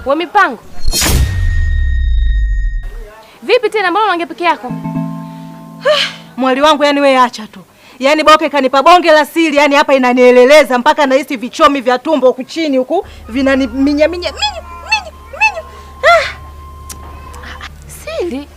Wa Mipango. Vipi tena, mbona unaongea peke yako? Mwali wangu, yani wewe acha tu. Yaani Boke kanipa bonge la siri, yani hapa inanieleleza mpaka nahisi vichomi vya tumbo huku chini huku vinaniminya minya minyu minyu minyu. Ah, Siri?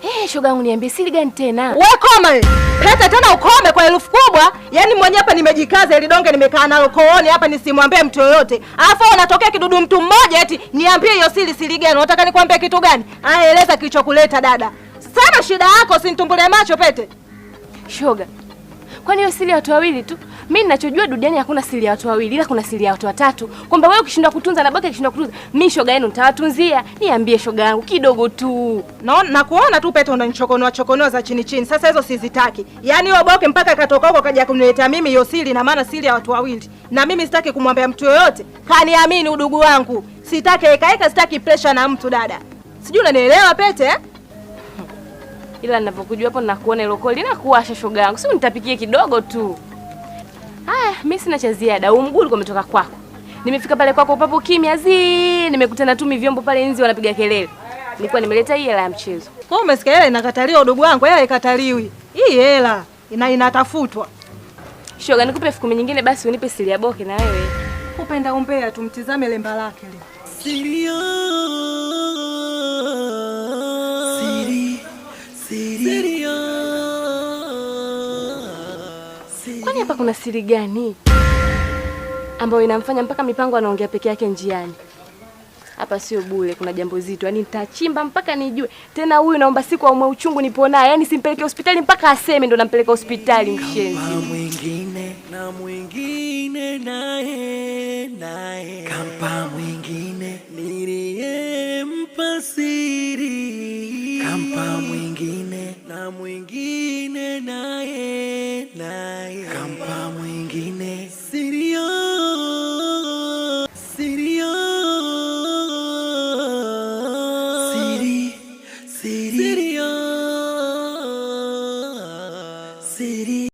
Eh, shoga yangu niambie siri gani tena? We koma we. Pete tena ukome kwa herufi kubwa. Yaani mwenyewe hapa nimejikaza ili donge nimekaa nalo kooni hapa nisimwambie mtu yoyote. Alafu unatokea kidudu mtu mmoja eti niambie hiyo siri siri gani? Unataka nikwambie kitu gani? Aya, eleza kilichokuleta dada. Sema shida yako, usinitumbulie macho Pete. Shoga, kwani hiyo siri ya watu wawili tu? Mimi ninachojua duniani hakuna siri ya watu wawili, ila kuna siri ya watu watatu. Kwamba wewe ukishindwa kutunza na Boke akishindwa kutunza, mimi shoga yenu nitawatunzia. Niambie shoga yangu kidogo tu. Naona nakuona tu Pete unanichokonoa chokonoa za chini chini. Sasa hizo sizitaki. Yaani huyo Boke mpaka katoka huko kaja kuniletea mimi hiyo siri, na maana siri ya watu wawili. Na mimi sitaki kumwambia mtu yoyote. Kaniamini udugu wangu. Sitaki eka eka, sitaki pressure na mtu dada. Sijui unanielewa Pete eh? Ila ninapokujua hapo nakuona ile koli na kuwasha shoga yangu. Si nitapikie kidogo tu. Haya, mimi sina cha ziada. Huu mguu ulikuwa umetoka kwako. Nimefika pale kwako papo kimya zi, nimekutana tu vyombo pale nzi wanapiga kelele. Nilikuwa nimeleta hii hela ya mchezo. Kwa hiyo umesikia hela inakataliwa udugu wangu, hela ikataliwi. Hii hela inatafutwa. Shoga, nikupe 10,000 nyingine basi unipe siri ya Boke na wewe. Upenda umbea tumtizame lemba lake leo. Siri, siri, siri. Kwani hapa kuna siri gani ambayo inamfanya mpaka Mipango anaongea peke yake njiani? Hapa sio bure, kuna jambo zito. Yaani nitachimba mpaka nijue. Tena huyu naomba siku aumwe uchungu nipo naye. Yaani simpeleke hospitali mpaka aseme ndo nampeleka hospitali mshenzi. Kampa mwingine na mwingine naye naye, kampa mwingine niliyempa siri, kampa mwingine na mwingine naye naye, kampa mwingine.